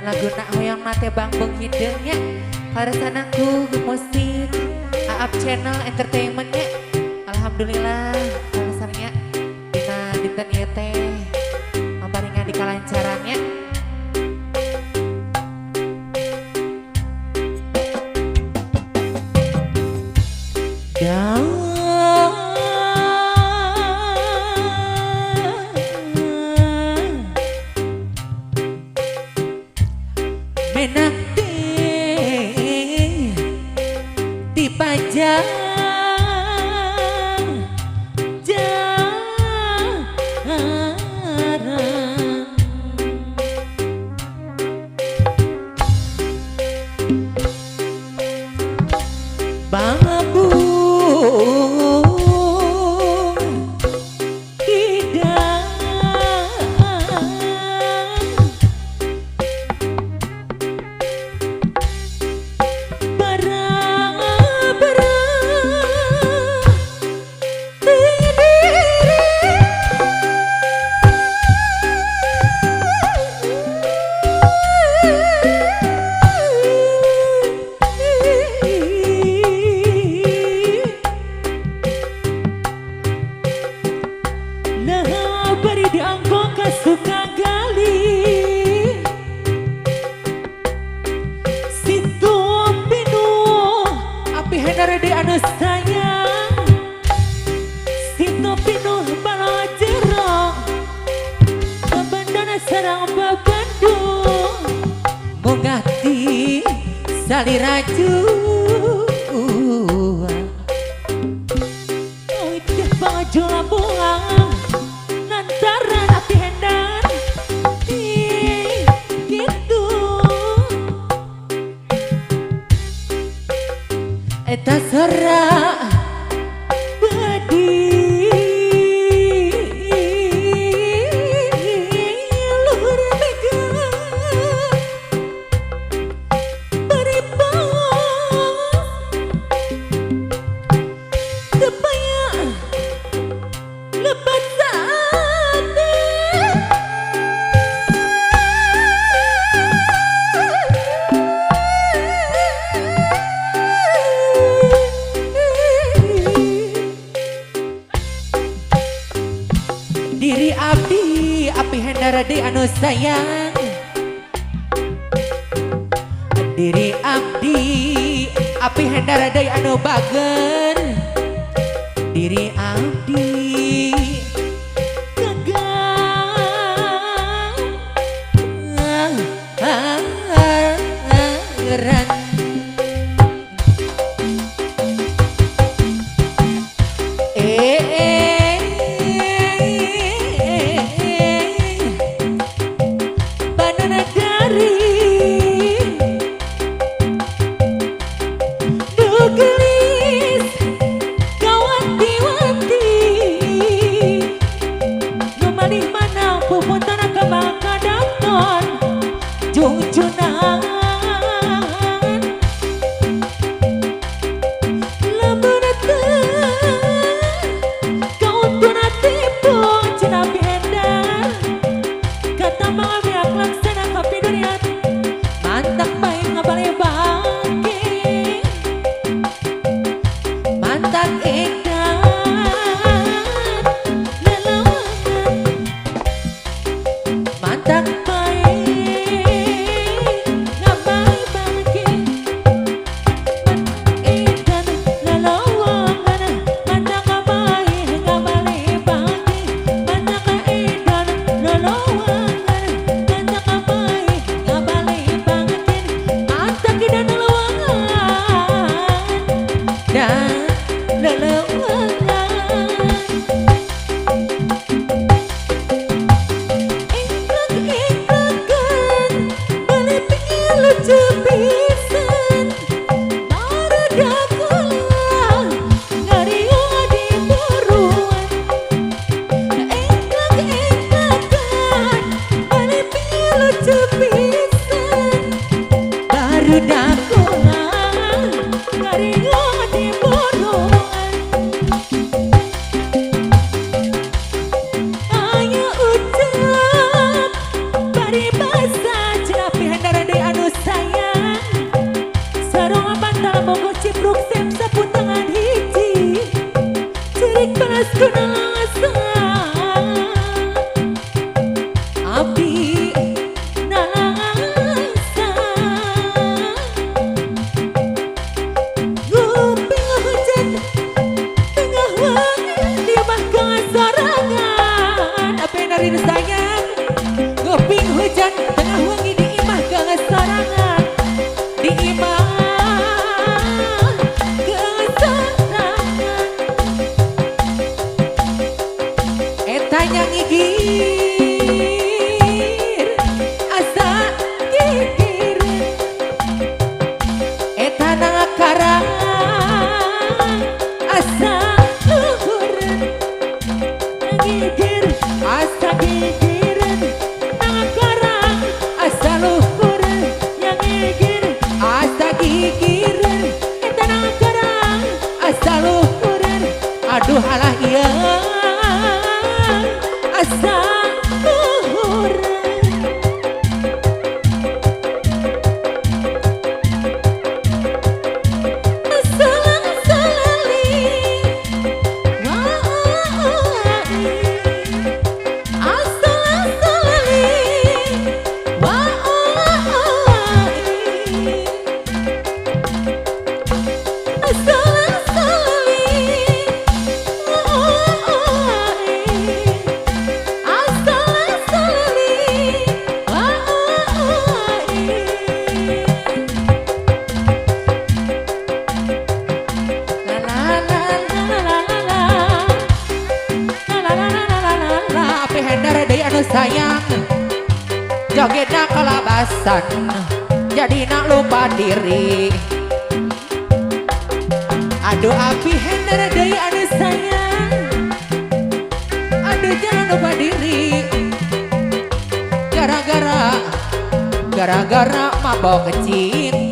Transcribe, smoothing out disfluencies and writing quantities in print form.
Laguna hoyong nate bangbung hideung nya. Kaleresan ku musik Aap Channel Entertainment nya. Alhamdulillah kaleresannya dina dinten ieu teh maparingan dikalancaran nya. Menak di pajang jaran bangabung tidak sayang situ pinuh balajero bebandana sarang bebandung mungati saliraju awit baju lambuang lantaran api hendar gitu eta sora badi luhur mega beri paos tepaya lepat saat. Diri abdi api hendar di anu sayang diri abdi api hendar di anu bager diri abdi kagaran jungjunan lamun teu Sirik panas ku nalangsa abdi nalangsa nguping hujan tengah wangi di mah sorangan apa yang sayang nguping hujan tengah wangi di imah sorangan di imah sorangan eta ngigir asa gigir eta nangkarang asa luhureun ngigir asa gigireun nangkarang asa luhureun yang ngigir asa gigireun eta nangkarang asa luhureun aduh alah ieu asa luhureun. Sayang jogetna kalabasan jadi nak lupa diri aduh api hendar deui anu sayang aduh jangan lupa diri gara-gara mabok cinta.